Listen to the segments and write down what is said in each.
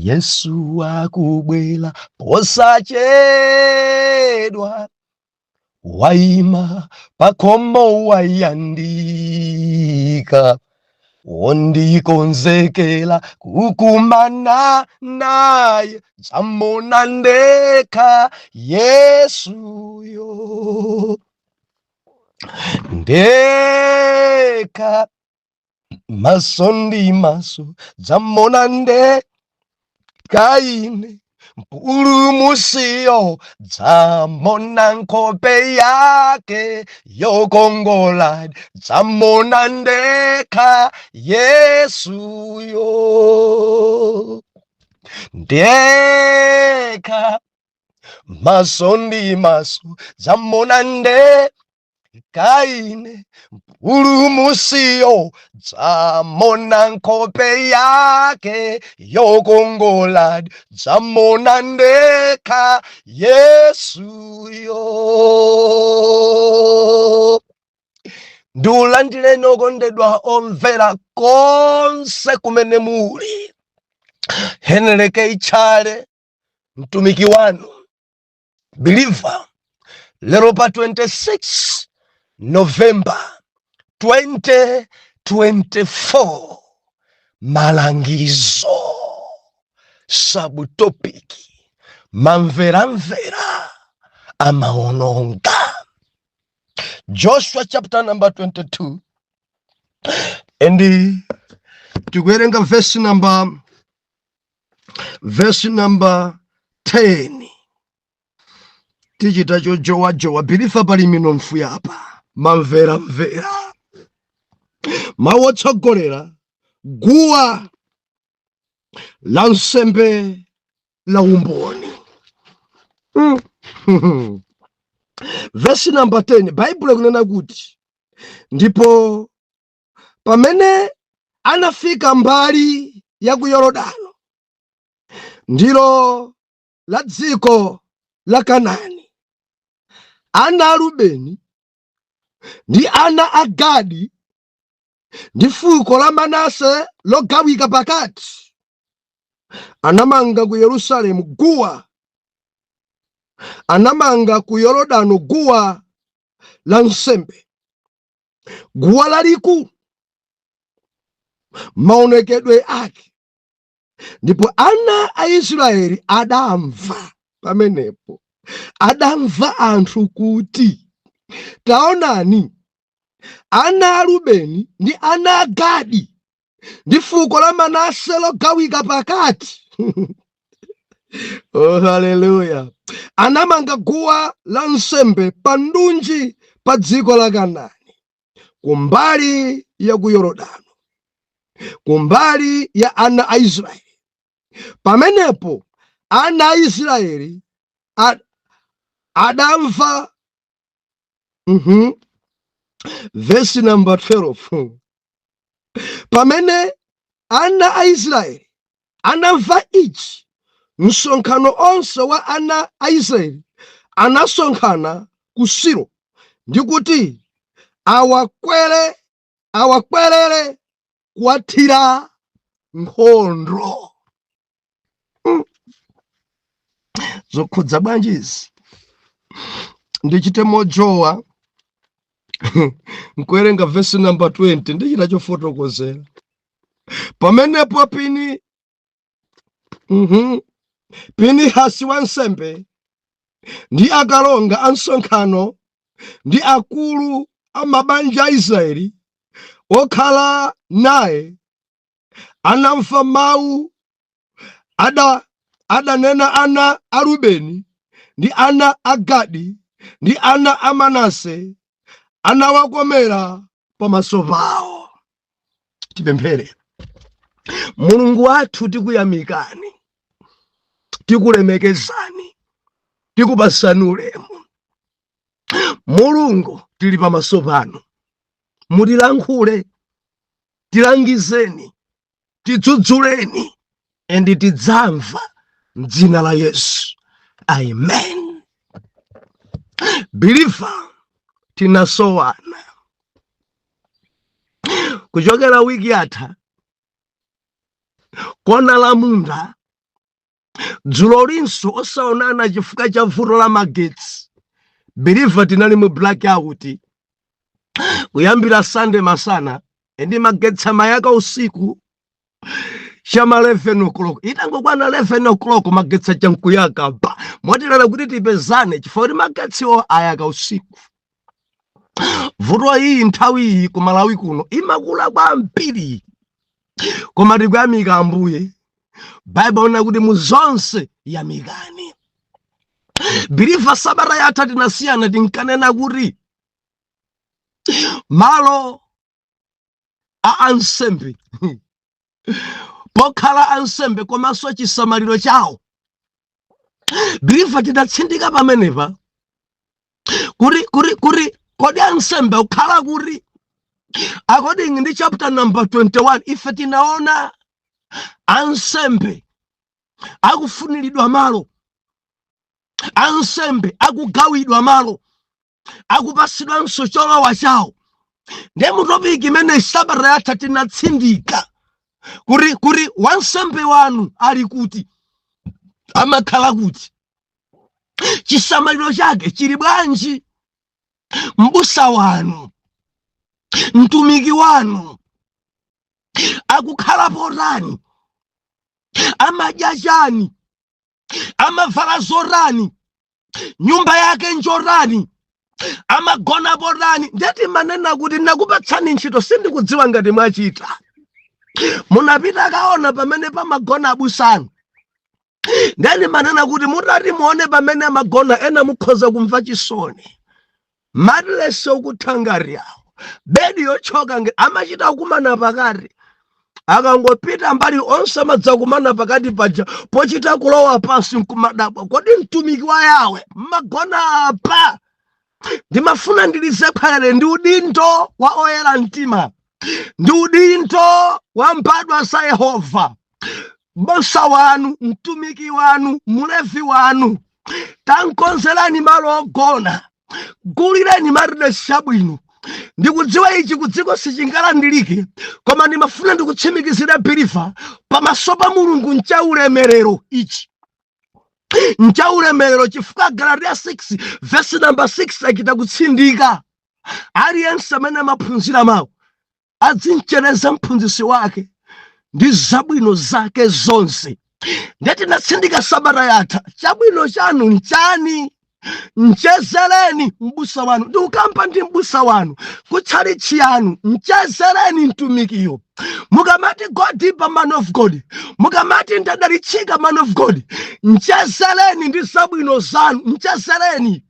Yesu akubwera posachedwa, waima pakhomo wayandika, wondikonzekera kukumana naye, dzamuona ndekha Yesuyo, ndekha maso ndi maso, dzamuona ndekha ine Mpulumutsiyo, dzamuona nkhope yake yokongola, dzamuona ndekha Yesuyo, ndekha maso ndi maso, dzamuona ndekha ine Mpulumutsiyo, dzamuona nkhope yake yokongola, dzamuona ndekha Yesuyo. Ndiulandireni okondedwa omvera konse kumene muli. Henry K Chale, mtumiki wanu believer, lero pa 26 November 2024, malangizo, subtopic, mamveramvera amaononga. Joshua chapter number 22 and tikuwerenga verse number 10. Tichita chojowajowa, believer, pali minofu yapa mamveramvera. Mawu otsogolera: guwa la nsembe la umboni. Verse number 10, Baibulo kunena kuti, "Ndipo pamene anafika mbali ya ku Yorodano, ndilo la dziko la Kanaani, ana a Rubeni ndi ana a Gadi ndi fuko la Manase logawika pakati anamanga ku Yerusalemu guwa, anamanga ku Yorodano guwa la nsembe, guwa lalikulu maonekedwe ake. Ndipo ana a Israeli adamva, pamenepo adamva anthu kuti, 'Taonani, ana a Rubeni ndi ana a Gadi ndi fuko la Manase logawika pakati,' oh haleluya, 'anamanga guwa la nsembe pa ndunji pa dziko la Kanaani, kumbali ya ku Yorodano, kumbali ya ana a Israeli.' Pamenepo ana a Israeli adamva. Verse number 12: Pamene ana a Israeli anamva ichi, msonkhano onse wa ana a Israeli anasonkhana ku Silo ndi kuti awakwerere kuwathira nkhondo. Zokhudza bwanji izi? Ndichite mojowa nkuwerenga verse number 20, ndichita chofotokozera. Pamenepo Pinihasi wansembe ndi akalonga a msonkhano ndi akulu a mabanja a Israeli okhala naye anamva mawu adanena ana a Rubeni ndi ana a Gadi ndi ana a Manase, anawakomera pamaso pawo. Tipemphere. Mulungu wathu, tikuyamikani, tikulemekezani, tikupasani ulemu. Mulungu, tili pamaso panu, mutilankhule, tilangizeni, tidzudzuleni, and tidzamva mdzina la Yesu, amen. Believer, tinasowana kuchokera wiki yatha kona la munda. Dzulo linso osaonana chifukwa cha vuto la magetsi. Believer, tinali mu blackout kuyambira Sunday masana, ndi magetsi amayaka usiku chama 11 o'clock. Itangokwana 11 o'clock, magetsi achankuyaka pa motilera kuti tipezane, chifukwa kuti magetsiwo ayaka usiku. Vuto iyi nthawi iyi ku Malawi kuno imakula kwambiri, koma tikuyamika Ambuye. Baibulo lina kuti mu zonse yamikani. Believer, sabata yatha tinasiyana, tinkanena kuti malo a ansembe, pokhala ansembe komanso chisamaliro chawo. Believer, tidatsindika pamenepa kuti kodi ansembe kukhala kuti? According ndi chapter number 21, ife tinaona ansembe akufuniridwa malo, ansembe akugawidwa malo, akupasidwanso cholowa chawo. Ndiye mu topic imene sabata yatha tinatsindika kuti wansembe wanu ali kuti, amakhala kuti, chisamaliro chake chili bwanji? Mbusa wanu, mtumiki wanu akukhala potani? Amadya chani? Amavala zotani? Nyumba yake njotani? Amagona potani? Ndeti manena kuti ndakupatsani ntchito, sindikudziwa ngati mwachita. Munapita kaona pamene pamagona abusanu? Ndeni manena kuti mutati muone pamene amagona ena, mukhoza kumva chisoni. Matilesi okutha ngati awo, bedi yochoka ngati amachita kukumana pakati, akangopita mbali onse amadzakumana pakati paja pochita kulowa pansi, nkumadabwa, kodi mtumiki wa Yawe mmagona apa? Ndimafuna ndilize khwalere, ndi udindo wa oyera mtima, ndi udindo wa mbadwa za Yehova. Busa wanu, mtumiki wanu, mulevi wanu, tankonzerani malo ogona, gulireni matiresi abwino. Ndikudziwa ichi kudziko sichingalandilike, koma ndimafuna ndikutsimikizira believer, pamaso pa Mulungu nchaulemerero ichi, nchaulemerero, chifukwa Galatiya 6 vesi namba 6 achita kutsindika: aliyense amene amaphunzira mawu adzinchereza mphunzitsi wake ndi zabwino zake zonse. Ndeti natsindika sabata yatha, chabwino chanu nchani? Mchezereni mbusa wanu, ndikukamba ndi mbusa wanu kutchalitchi yanu, mchezereni mtumikiyo. Mukamati "Go deeper, man of God", mukamati "Ndadalitsika, man of God", mchezereni ndi zabwino zanu, mchezereni.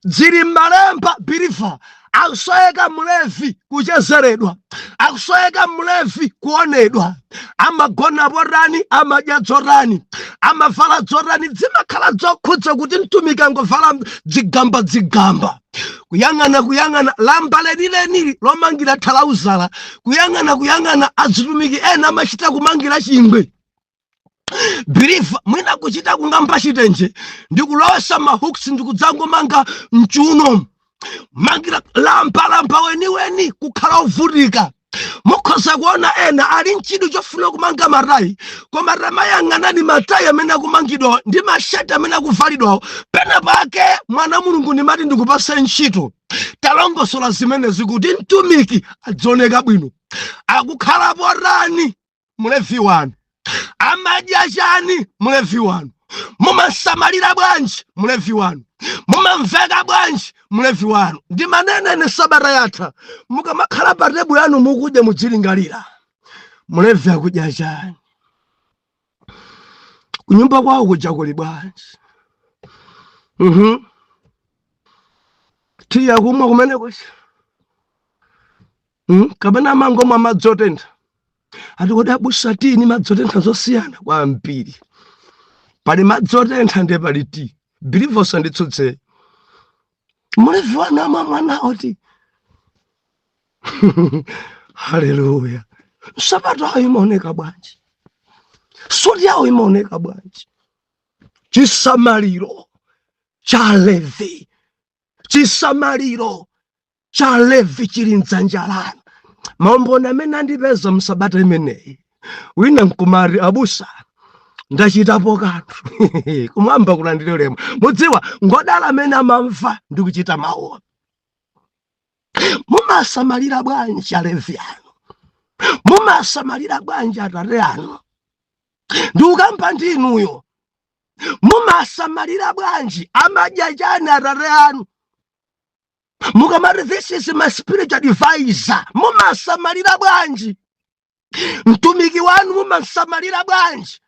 Zili m'malemba, believer. Akusoweka mlevi kuchezeredwa, akusoweka mlevi kuonedwa. Amagona potani? Amadya dzotani? Amavala dzotani? Zimakhala zokhudza kuti mtumiki angovala dzigamba dzigamba, kuyang'ana kuyang'ana lamba lenilenili lomangira thalauzala, kuyang'ana kuyang'ana. Azitumiki ena amachita kumangira chingwe, believer, mwina kuchita kung'amba chitenje ndikulowesa ma hooks, ndikudzangomanga mchuno, mangira lamba lamba weniweni, kukhala ovutika. Mukhoza kuona ena ali mchidwi chofuna kumanga matayi, koma tamayang'anani matayi amene akumangidwawo ndi mashati amene akuvalidwawo. Pena pake, mwana Mulungu, ndimati ndikupase ntchito, talongosola zimenezi kuti mtumiki adzioneka bwino. Akukhala potani mulevi wanu? Amadya chani mulevi wanu? Mumasamalira bwanji mulevi wanu? Mumamveka bwanji mulevi wanu? Ndimanene sabata yatha, mukamakhala pa tebu yanu mukudya, mudzilingalira, mulevi akudya chani? Kunyumba kwawo kuja kuli bwanji? Tiya kumwa kumene kuja, Kapena amangomwa madzi otentha? Ati, "Kodi abusa, tii ni madzi otentha zosiyana kwambiri. Pali madzi otentha ndiye pali tii." Believer, usanditsutse. Mulevi wanu amamwa nawo tii? Haleluya! Nsapato awo imaoneka bwanji? Suti yawo imaoneka bwanji? Chisamaliro cha Levi, chisamaliro cha Levi chili mdzanja lanu. Maumboni amene andipeza msabata imeneyi, wina nkumati, "Abusa, Ndachitapo kanthu. Kumwamba kulandire ulemu. Mudziwa, ngodala amene amamva ndi kuchita mawu. Mumasamalira bwanji alevi anu? Mumasamalira bwanji atate anu? Ndikukamba ndi inuyo. Mumasamalira bwanji? Amadya chani atate anu? Mukamati, "This is my spiritual advisor," mumasamalira bwanji mtumiki wanu? Mumasamalira bwanji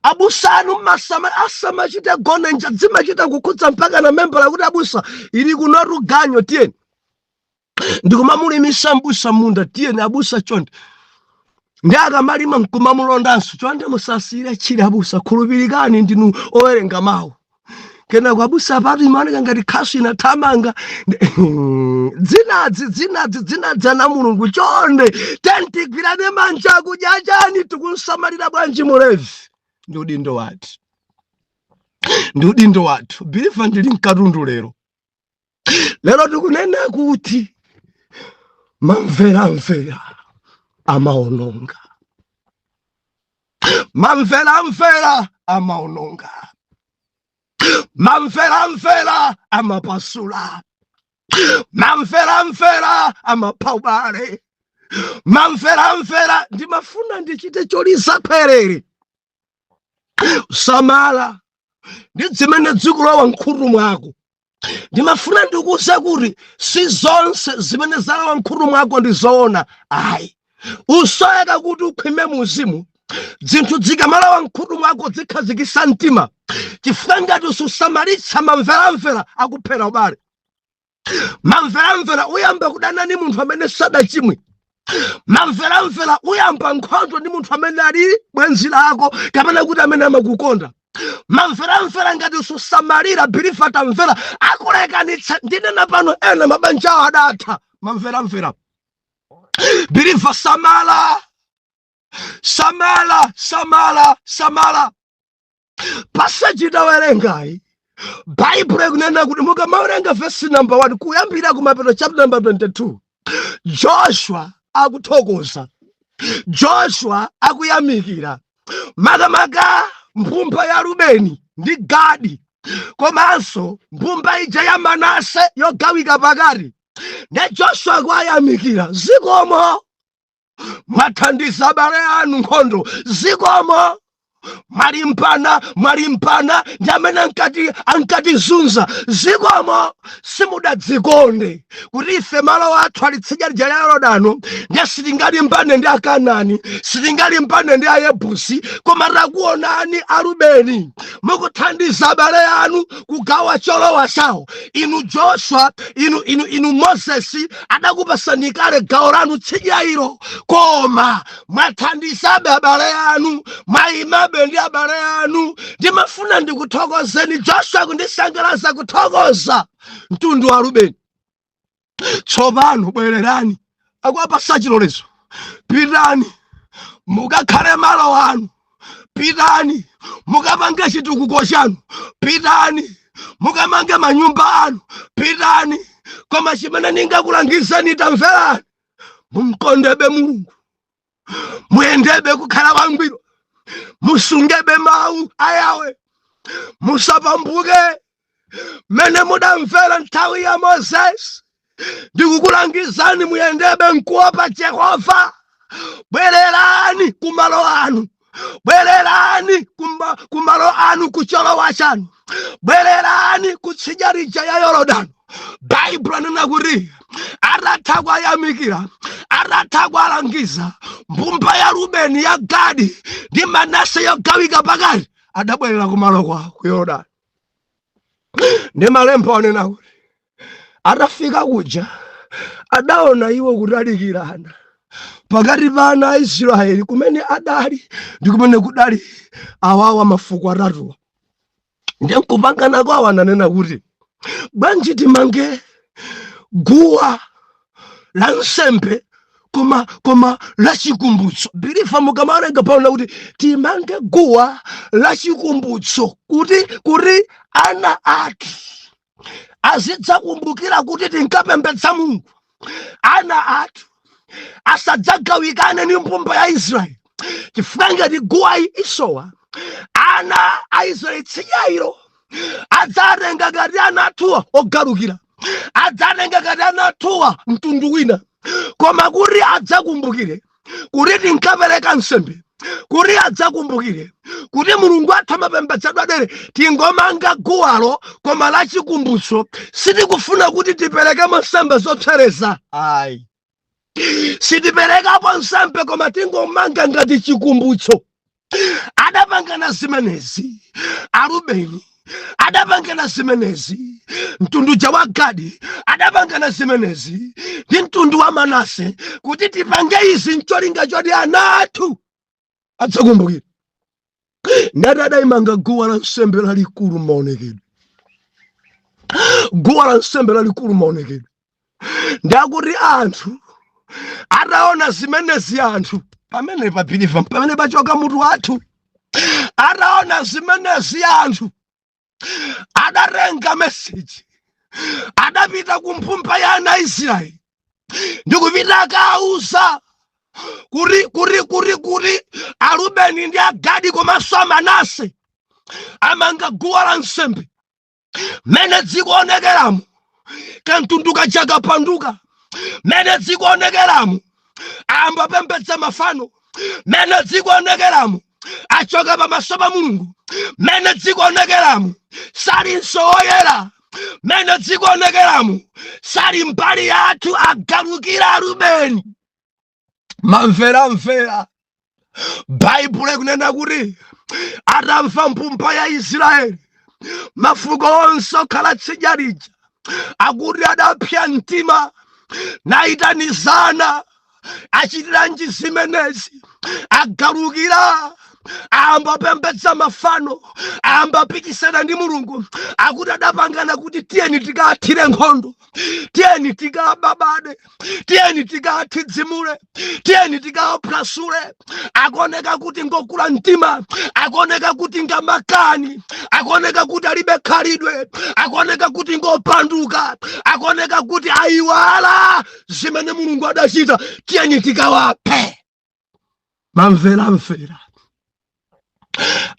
abusa anu? Mumasamala asamachite gonenja, dzimachita kukhudza mpaka na membala kuti, "Abusa, ili kunotu ganyo, tiyeni." Ndikumamulimisa mbusa munda, "Tiyeni abusa, chonde." Ndi akamalima nkumamulondanso, "Chonde, musasire tchire abusa, khulupirikani, ndinu owerenga mawu." Kenako abusa apatu imaoneka ngati khasu inathamanga. Dzinadzi, dzinadzi, dzinadzi, ana Mulungu, chonde tentigwirane manja. Kudya chani? Tikunsamalira bwanji mulevi? Ndi udindo wathu, ndi udindo wathu. Believer, ndili mkatundu lero. Lero tikunena kuti mamveramvera amaononga, mamveramvera amaononga, mamveramvera amapasula, mamveramvera amapha ubale, mamveramvera. Ndimafuna ndichite choliza khwerere. Samala ndi zimene zikulowa mkhutu mwako. Ndimafuna ndikuwuze kuti si zonse zimene zalowa mkhutu mwako ndi zoona, ayi. Usoyeka kuti ukhwime muzimu. Zinthu zikamalowa mkhutu mwako zikhazikisa mtima, chifukwa ngati susamalitsa, mamveramvera akuphera ubale. Mamveramvera uyamba kudana ndi munthu amene sadachimwe. Mamveramvera uyamba nkhondo ndi munthu amene ali bwenzi lako kapena kuti amene amakukonda. Mamveramvera, ngati susamalira, believer, tamvera, akulekanitsa. Ndinena pano, ena mabanja awo adatha mamveramvera. Believer, samala, samala, samala, samala. Passage tawerengayi, Baibulo ikunena kuti mukamawerenga vesi number 1 kuyambira kumapeto, chapter number 22, Joshua akuthokoza, Joshua akuyamikira makamaka mbumba ya Rubeni ndi Gadi, komanso mbumba ija ya Manase yogawika pakati. Ne Joshua akuyamikira, "Zikomo, mwathandiza abale anu nkhondo. Zikomo, mwalimbana, mwalimbana ndi amene ankatizunza. Zikomo, simudadzikonde kuti ife malo athu ali tsidya lija la Yorodano, ndiye sitingalimbane ndi Akanani, sitingalimbane ndi Ayebusi. Koma takuonani Arubeni mukuthandiza abale anu kugawa cholowa chawo. Inu Joshua, inu Mozesi adakupasani kale gawo lanu tsidya ilo, koma mwathandizabe abale anu, mwayimabe ndi abale anu. Ndimafuna ndikuthokozeni." Joshua kundisangalatsa kuthokoza mtundu wa Rubeni. "Tsopano bwererani," akuwapasa chilolezo, "pitani mukakhale malo anu, pitani mukapange chitukuko chanu, pitani mukamange manyumba anu, pitani. Koma chimene ningakulangizeni, tamverani, mumkondebe Mulungu, muyendebe kukhala wangwiro, musungebe mawu a Yawe, musapambuke mene mudamvera nthawi ya Mozesi. Ndikukulangizani, muyendebe nkuopa Jehova. Bwererani kumalo anu, bwererani kumalo anu, kucholowa chanu, bwererani kutsidya lija ya Yorodani." Baibulo anena kuti atatha kuwayamikira, atatha kuwalangiza, mbumba ya Rubeni, ya Gadi ndi Manase yogawika pakati adabwerera kumalo kwawo ku Yorodani. Ndi malemba anena kuti atafika kuja adaona iwo kutalikirana pakati pa ana a Israeli kumene adali ndi kumene kudali awawa mafuko atatuwa. Ndi nkupangana kwawo ananena kuti, "Bwanji timange guwa la nsembe, koma la chikumbutso?" Believer, mukamawerenga paona kuti timange guwa la chikumbutso kuti ana athu azidzakumbukira kuti tinkapembedza Mulungu, ana athu asadzagawikane ndi mbumba ya Israeli, chifukwa ngati guwayi isowa Ana a Israeli tsidyailo adzatenga ngati ana athuwa ogalukira, adzatenga ngati ana athuwa mtundu wina, koma kuti adzakumbukire kuti tinkapereka nsembe, kuti adzakumbukire kuti Mulungu athu amapembedzedwa dere, tingomanga guwalo koma la chikumbutso. Sitikufuna kuti tiperekemo nsembe zopsereza, ayi, sitiperekapo nsembe, koma tingomanga ngati chikumbutso. Adapangana zimenezi Arubeni, adapangana zimenezi mtundu ja wa Gadi, adapangana zimenezi ndi mtundu wa Manase, kuti tipange izi ncholinga choti ana athu adzakumbukire. Ndati adayimanga guwa la nsembe lalikulu maonekedwe, guwa la nsembe lalikulu maonekedwe. Ndakuti anthu ataona zimenezi, anthu pamene papiliva, pamene pachoka mutu wathu, ataona zimenezi anthu adatenga meseji, adapita ku mphumba ya ana Israeli ndikupita akauza kuti Arubeni ndi Agadi komanso Amanase amanga guwa la nsembe. Mene dzikuonekeramo, kamtundu kaja kapanduka. Mene dzikuonekeramo, ayamba pembedza mafano. Mene dzikuonekeramo, achoka pamaso pa Mulungu. Mene dzikuonekeramo, salinso oyera. Mene dzikuonekeramo, sali mbali yathu, agalukira Arubeni. Mamveramvera, Baibulo ikunena kuti atamva mphumba ya Israeli, mafuko onse okhala tsidya lija, akuti adapsa mtima nayitanizana: achitiranji zimenezi? Agalukira, ayamba pembedza mafano, ayamba pikisana ndi Mulungu. Akuti adapangana kuti tiyeni tikathire nkhondo, tiyeni tikababade, tiyeni tikathidzimule, tiyeni tikaphwasule. Akuoneka kuti ngokula mtima, akuoneka kuti ngamakani, akuoneka kuti alibe khalidwe, akuoneka kuti ngopanduka, akuoneka kuti ayiwala zimene Mulungu adachita. Tiyeni tikawaphe. Mamveramvera,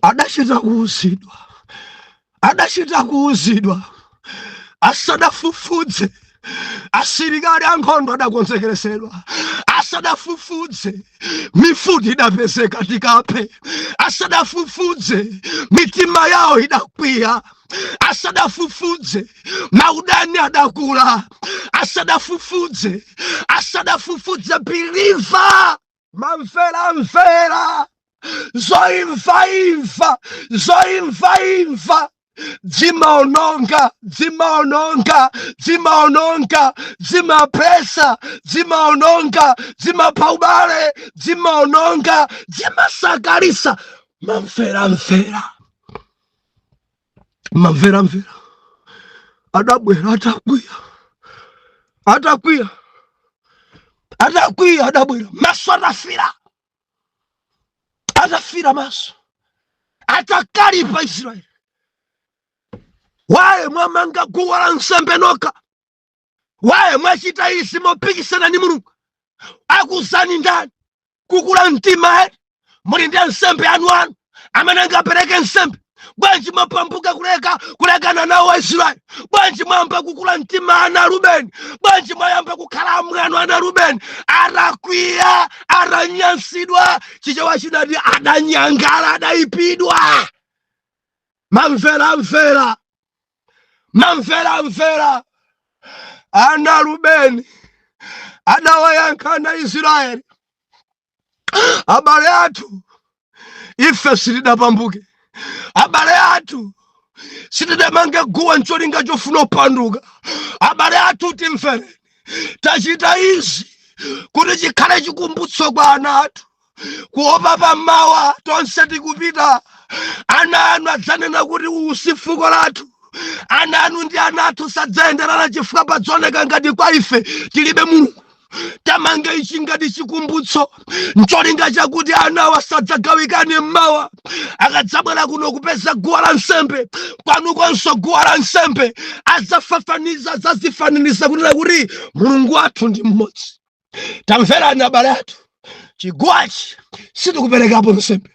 adachita kuuzidwa, adachita kuuzidwa asadafufudze. Asilikali ankhondo adakonzekeresedwa asadafufudze, mifuti idapezeka, tikaphe. Asadafufudze, mitima yawo idakwiya. Asadafufudze, maudani adakula. Asadafufudze, asadafufudze, believer, mamveramvera, zoimvaimva, zoimvaimva dzimaononga, dzimaononga, dzimaononga, dzimapesa, dzimaononga, dzimapha ubale, dzimaononga, dzimasakalisa. Mamveramvera, mamveramvera, adabwera atakwiya, atakwiya, atakwiya, adabwera maso atafira, atafira maso, atakalipa. Israeli waye, mwamanga guwa la nsembe nokha, waye mwachita izi mopikisana ndi Mulungu? Akuzani ndani? Kukula mtima eti? Muli ndi ansembe anu anu amene angapereke nsembe. Bwanji mwapambuka kuleka kulekana nawo Aisraeli? Bwanji mwayamba kukula mtima ana Rubeni? Bwanji mwayamba kukhala amwano ana Rubeni? Atakwiya, atanyansidwa, Chichewa chinati adanyangala, adayipidwa. Mamveramvera, mamveramvera, ana Rubeni adawayankha ana Israeli: abale athu, ife sitidapambuke. Abale athu, sitidamange guwa ncholinga chofuna kupanduka. Abale athu, timvereni, tachita izi kuti chikhale chikumbutso kwa ana athu, kuopa pamawa tonse tikupita, ana anu adzanena kuti uwu si fuko lathu. Ana anu ndi ana athu sadzayenderana, chifukwa padzaoneka ngati kwa ife tilibe Mulungu. Tamanga ichi ngati chikumbutso ncholinga chakuti anawa sadzagawikane mmawa akadzabwera kuno kupeza guwa la nsembe, kwanukonso guwa la nsembe, adzafafaniza, adzazifananiza kunena kuti Mulungu wathu ndi mmodzi. Tamverani abale athu, chiguwachi sitikuperekapo nsembe.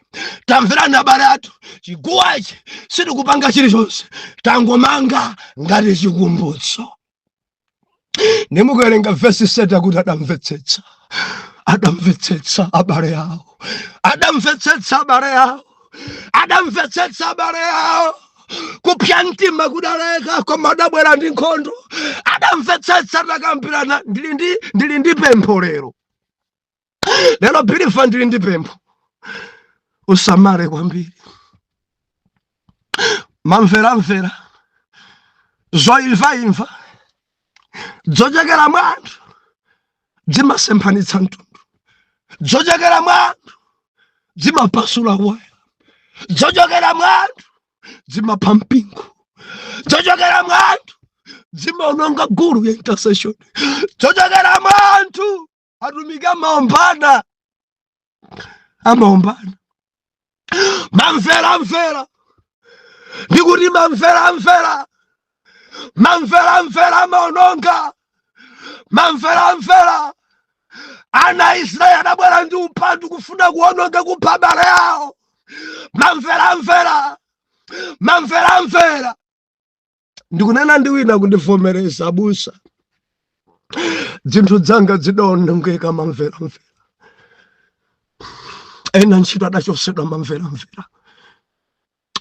Tamverani abale athu, chiguwachi sitikupanga chilichonse, tangomanga ngati chikumbutso. Nimukuwerenga vesi 7 akuti adamvetsetsa, adamvetsetsa abale awo, adamvetsetsa abale awo, adamvetsetsa abale awo. Kupya mtima kudaleka, koma adabwera ndi nkhondo. Adamvetsetsa, takambirana. Ndili ndi pempho lero, lero believer, ndili ndi pempho. Usamale kwambiri mamveramvera, zoimvaimva zochokera mwa anthu zimasemphanitsa mtundu, zochokera mwa anthu zimapasula waya, zochokera mwa anthu zimapha mpingo, zochokera mwa anthu zimaononga gulu ya intercession, zochokera mwa anthu atumiki amaombana, amaombana. Mamveramvera, ndikuti mamveramvera, mamveramvera amaononga. Mamveramvera, ana a Israeli adabwera ndi upandu kufuna kuononga, kupha abale awo. Mamveramvera, mamveramvera. Ndikunena ndi wina kundivomereza, abusa, zinthu zanga zidaonongeka mamveramvera. Ena ntchito adachosedwa mamveramvera.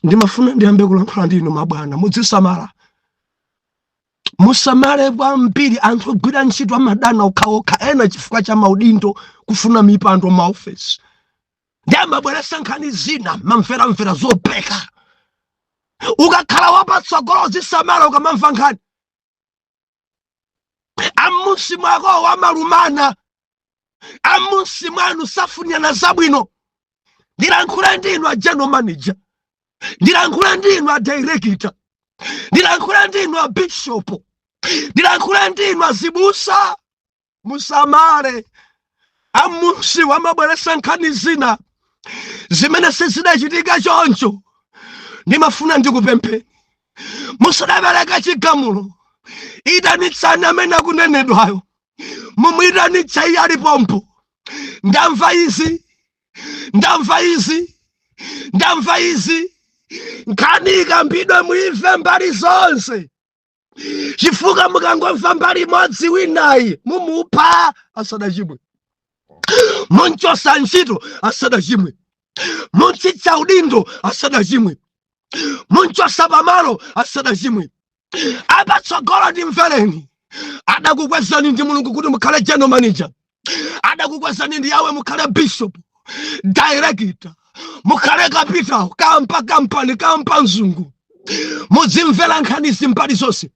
Ndimafuna ndiyambe kulankhula ndi inu mabwana, mudzisamala, musamale kwambiri. Anthu ogwira ntchito amadana okhaokha, ena chifukwa cha maudindo, kufuna mipando maofesi, ndi amabweretsa nkhani zina, mamveramvera, zopeka. Ukakhala wapatsogolo uzisamala ukamamva nkhani. Amusi mwako wamalumana, amusi mwanu safunirana zabwino. Ndilankhula ndinu a general manager, ndilankhula ndinu a director, ndilankhula ndinu a bishop, ndilankhula ndinu azibusa, musamale. Amusi wamabweretsa nkhani zina zimene sizidachitika choncho. Ndimafuna ndikupempheni, musadapereka chigamulo, itanitsani amene akunenedwayo, mumuitanitsa iye alipompo. Ndamva izi, ndamva izi, ndamva izi. Nkhani ikambidwe, muimve mbali zonse, chifukwa mukangomva mbali imodzi, winayi mumupha asadachimwe, munchosa ntchito asadachimwe, muntsitsa udindo asadachimwe, munchosa pamalo asadachimwe. Apatsogolo, ndimvereni, adakukwezani ndi Mulungu kuti mukhale general manager, adakukwezani ndi Yawe mukhale bishop, director, mukhale capital kampa kampani kampa mzungu. Mudzimvera nkhani mbali zonse.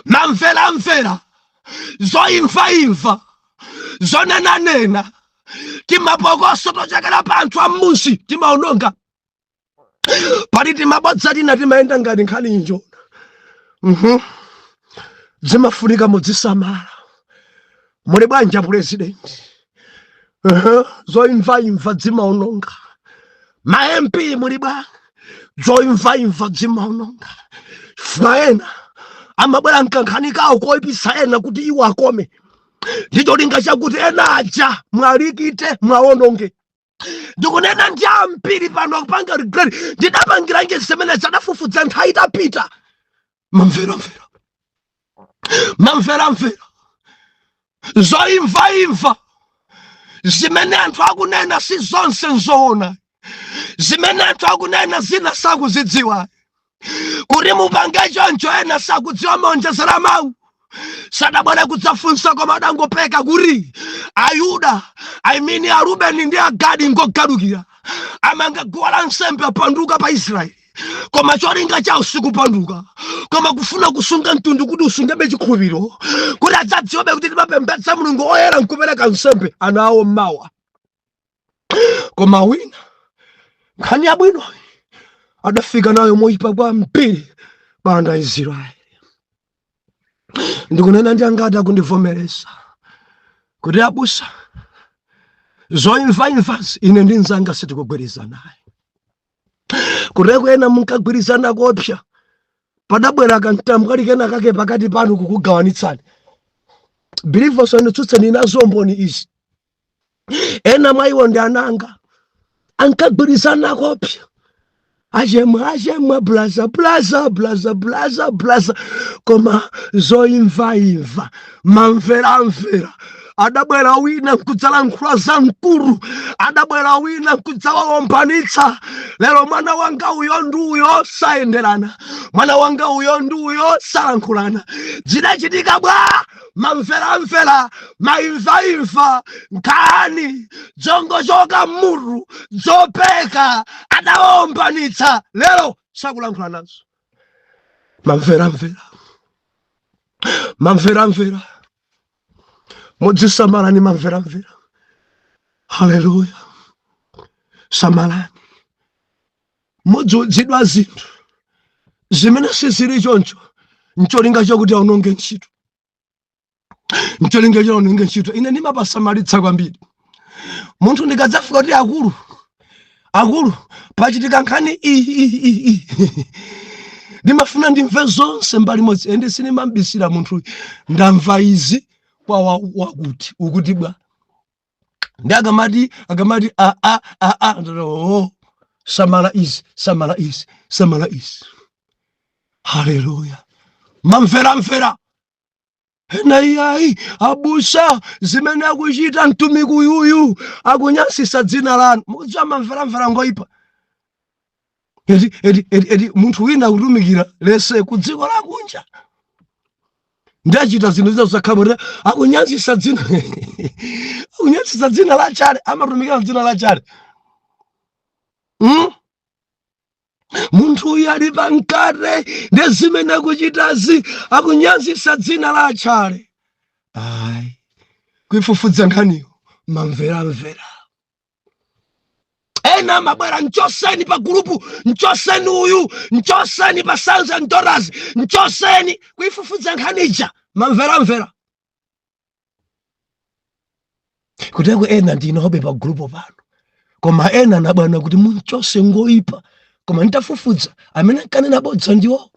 Mamveramvera, zoimvaimva, zonenanena, timapokoso tochokera pa anthu amusi timaononga. Pali timabodza tina timayenda ngati nkhani injona. Zimafunika mudzisamala. Muli bwanja president? Zoimvaimva zimaononga. Ma MP muli bwa? Zoimvaimva zimaononga. Chifukwa ena amabwera mkankhani kawo koyipisa ena kuti iwo akome, ndi cholinga chakuti ena aja mwalikite, mwaononge. Ndikunena ndi ambiri pano akupanga regret, ndidapangiranji zimene zadafufudza nthawi itapita. Mamveramvera, mamveramvera, zoimvaimva, zimene anthu akunena si zonse nzoona. Zimene anthu akunena zina sakuzidziwa. Kuti mupange choncho, ena sakudziwa, maonjezera mawu, sadabwere kudzafunsa, koma adangopeka kuti Ayuda, I mean Arubeni ndi Agadi ngogalukira, amanga guwa la nsembe, apanduka pa Israeli. Koma cholinga chawo sikupanduka, koma kufuna kusunga mtundu kuti usungebe chikhulupiriro, kuti adzadziwebe kuti timapembedza Mulungu oyera nkupereka nsembe ana awo mmawa. Koma wina nkhani yabwino adafika nayo moyipa kwambiri pa ana a Israeli. Ndikunena ndi angati akundivomereza kuti abusa, zoimvaimvazi ine ndi mnzanga sitikugwirizana naye. Kuteko ena munkagwirizana kopsa, padabwera kantambo kali kena kake pakati panu kukugawanitsani. Believers, anditsutseni, nazo mboni izi. Ena mwa iwo ndi ananga. Ankagwirizana kopya, achemwa, achemwa, blaza, blaza, blaza, blaza, blaza, koma zoimvaimva, mamveramvera. Adabwera wina nkudzalankhula za mkulu, adabwera wina nkudzawawombanitsa. Lero mwana wanga uyo ndi uyo sayenderana, mwana wanga uyo ndi uyo salankhulana. Zidachitika bwa? Mamveramvera, maimvaimva, nkhani zongochoka mmutu, zopeka, adawawombanitsa. Lero sakulankhula nazo. Mamveramvera, mamveramvera, mudzisamalani mamveramvera. Haleluya! Samalani, mudziudzidwa zinthu zimene sizili choncho ncholinga chokuti aononge ntchito, ncholinga chaononge ntchito. Ine ndimapasamalitsa kwambiri. Munthu ndikadzafika kuti akulu akulu pachitika nkhani iyi iyi iyi iyi, ndimafuna ndimve zonse mbali imodzi, ende sinimambisira munthu. Ndamva izi kwa wakuti ukuti bwa, ndi akamati a a a a, ndati, oh, samala izi, samala izi, samala izi. Haleluya! Mamveramvera ena, iyayi abusa, zimene akuchita mtumiki uyuyu akunyansisa dzina lanu. Mukudziwa mamveramvera ngoipa. Eti eti eti eti, munthu wina akutumikira lese ku dziko lakunja, ndachita zinthu zina zakhala kuti akunyansisa dzina, akunyansisa dzina la chale, amatumikira dzina la chale, Munthu uyu ali pamkate, ndi zimene akuchitazi akunyansisa dzina la chale. Ayi, kuifufudza nkhaniyo, mamveramvera. Ena amabwera, nchoseni pa gulupu, nchoseni uyu, nchoseni pa Sons and Daughters, nchoseni. Kuifufudza nkhanija, mamveramvera. Kuteko ena ndinobe pa gulupu pano, koma ena anabwana kuti munchose, ngoipa, koma nditafufudza, amene ankanena bodza ndiwo.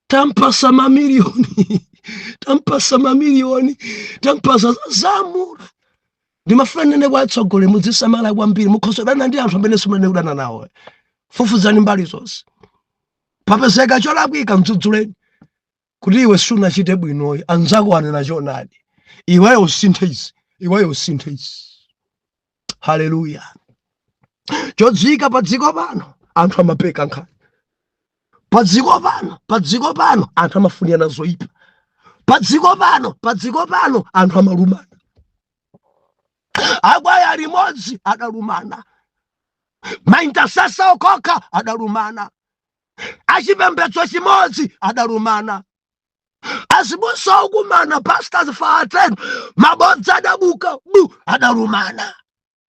Tampasa mamiliyoni, tampasa mamiliyoni, tampasa zamura. Ndimafuna nene kwa atsogoleri, mudzisamala kwambiri. Mukhoza kudana ndi anthu amene simunene kudana nawo. Fufudzani mbali zonse. Papezeka cholakwika, mdzudzuleni kuti iwe sunachite bwinoyi, anzako anena choonadi, iweyo usinthe izi, iweyo usinthe izi. Haleluya! Chodziwika pa dziko pano, anthu amapeka nkhani pa dziko pano. Pa dziko pano anthu amafunirana zoyipa. Pa dziko pano, pa dziko pano anthu amalumana. Akwaya limodzi adalumana, ma intercessor okokha adalumana, achipembedzo chimodzi adalumana, azibusa okumana, pastors 10, mabodza adabuka bu, adalumana.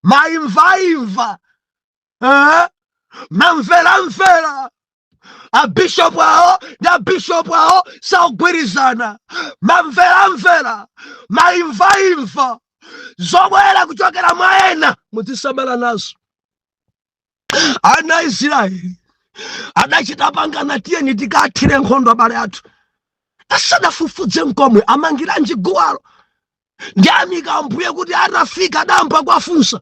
Maimvaimva, eh? Mamveramvera. Abishopu awo ndi abishopu awo saugwirizana. Mamveramvera, maimvaimva, zobwera kuchokera mwa ena, muzisamala nazo. Ana a Israeli adachita pangana, tiyeni tikathire nkhondo abale athu, asadafufudze nkomwe. Amangiranji guwalo? Ndi amika Ambuye kuti atafika adayamba kuwafunsa,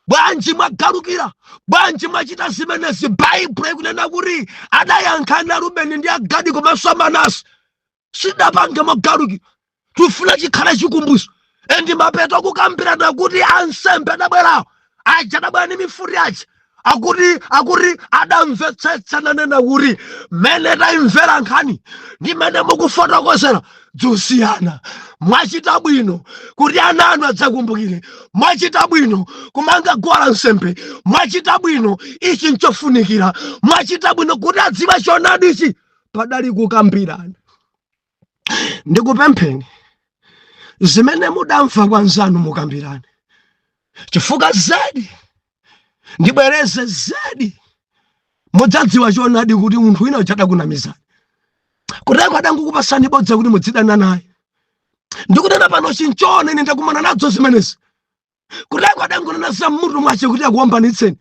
bwanji mwagalukira? Bwanji mwachita zimenezi? Baibulo ikunena kuti adayankha a Rubeni ndi Agadi komanso Amanase, sidapange mogalukira, tifuna chikhale chikumbuso. And mapeto akukambirana kuti ansembe adabwerawo aja, adabwera ndi mifuti aja, akuti adamvetsetsa, nanena kuti mmene tayimvera nkhani ndi mmene mukufotokozera zosiyana. Mwachita bwino kuti ana anu adzakumbukire. Mwachita bwino kumanga guwa la nsembe. Mwachita bwino, ichi nchofunikira. Mwachita bwino kuti adziwe choonadi ichi. Padali kukambirana. Ndikupempheni, zimene mudamva kwa nzanu mukambirane, chifukwa zedi, ndibwereze, zedi mudzadziwa choonadi kuti munthu wina uja adakunamizani, kuteko adangokupasani bodza kuti mudzidana naye. Ndikunena pano chinchone, ine ndakumana nadzo zimenezi. Kuteko adangonena za mmutu mwache kuti akuwambanitseni,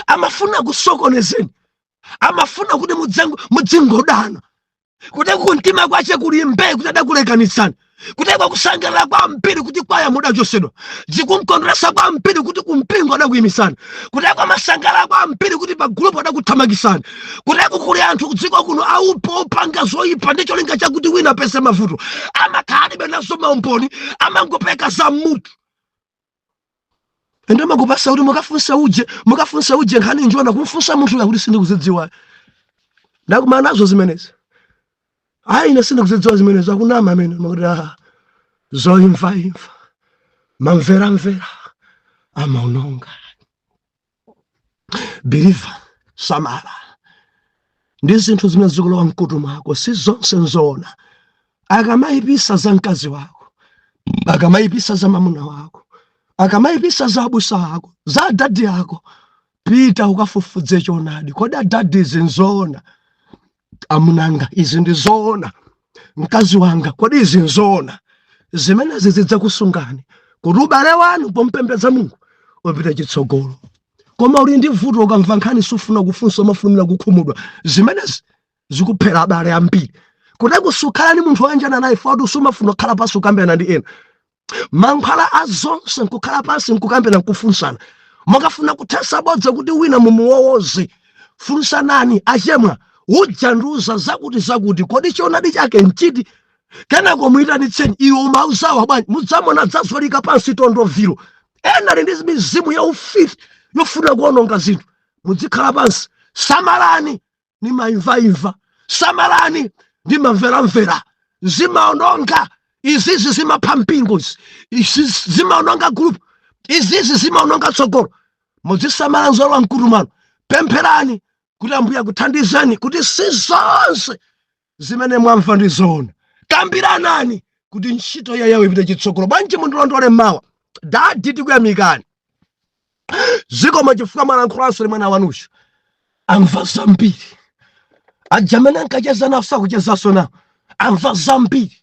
amafuna kusokonezeni, amafuna kuti mudzingodana. Kuteko kumtima kwache kuli mbee kuti adakulekanitsani. Kuteko kusangalala kwambiri kuti kwaya mudachosedwa, zikumkondweresa kwambiri kuti kumpingo adakuyimisani. Kuteko amasangalala kwambiri kuti pa gulupu adakuthamangisani. Kuteko kuli anthu kudziko kuno aupo opanga zoyipa ndi cholinga chakuti wina apeze mavuto. Amakhala alibe nazo maumboni, amangopeka za mutu. Ende amakupasa kuti mukafunsa uje, mukafunsa uje, nkhani njiona kumfunsa munthu uyu kuti sindikuzidziwa. Ndakumana nazo zimenezi. Ayi, ine sindikuzidziwa zimenezo. Akunama amene makuti ah, zoimvaimva, mamveramvera amaononga. Believer, samala ndi zinthu zimene zikulowa mkutu mwako. Si zonse nzoona. Akamayipisa za mkazi wako, akamayipisa za mamuna wako, akamayipisa za abusa ako, za adadi ako, pita ukafufudze choonadi. Kodi adadi, izi nzoona? Amunanga, izi ndi zoona? Mkazi wanga, kodi izi nzoona? Zimenezi zidzakusungani kuti ubale wanu pompembedza Mulungu upite chitsogolo. Koma uli ndi vuto, ukamva nkhani sufuna kufunsa, umafulumira kukhumudwa. Zimenezi zikuphera abale ambiri. Kuti kusukhala ni munthu woyanjana naye foti sumafuna kukhala pansi ukambirana ndi ena. Mankhwala a zonse nkukhala pansi, nkukambirana, nkufunsana. Mukafuna kuthesa bodza kuti wina mumuwowoze, funsanani: achemwa, uja ndiuza zakuti zakuti, kodi choonadi chake nchiti? Kenako muyitanitseni: iwe umauzawa bwanji? Mudzamona dzazolika pansi tondoviro. Ena ali ndi mizimu ya ufiti yofuna kuononga zinthu. Muzikhala pansi. Samalani ni maimvaimva, samalani ndi mamveramvera, zimaononga. Izizi zimapha mpingo, izi izi zimaononga group, izizi zimaononga tsogolo. Muzisamala nzolowa mkutu mwanu. Pempherani kuti Ambuye akuthandizeni kuti si zonse zimene mwamva ndi zoona. Kambiranani kuti ntchito ya Yawe ipite chitsogolo. Bwanji mundilondole mawa? Daddy, tikuyamikani, zikomo chifukwa mwalankhulanso ndi mwana wanucho. Amva zambiri. Aja amene ankacheza nawo sakuchezanso nawo. Amva zambiri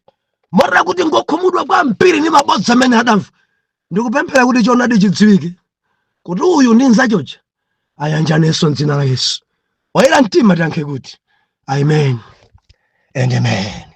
motera kuti ngokhumudwa kwambiri ndi mabodza amene adamva. Ndikupemphera kuti choonadi chidziwike, kuti uyu ndi nzachocha ayanjanenso mdzina la Yesu. Oyera mtima tiyankhe kuti amen and amen.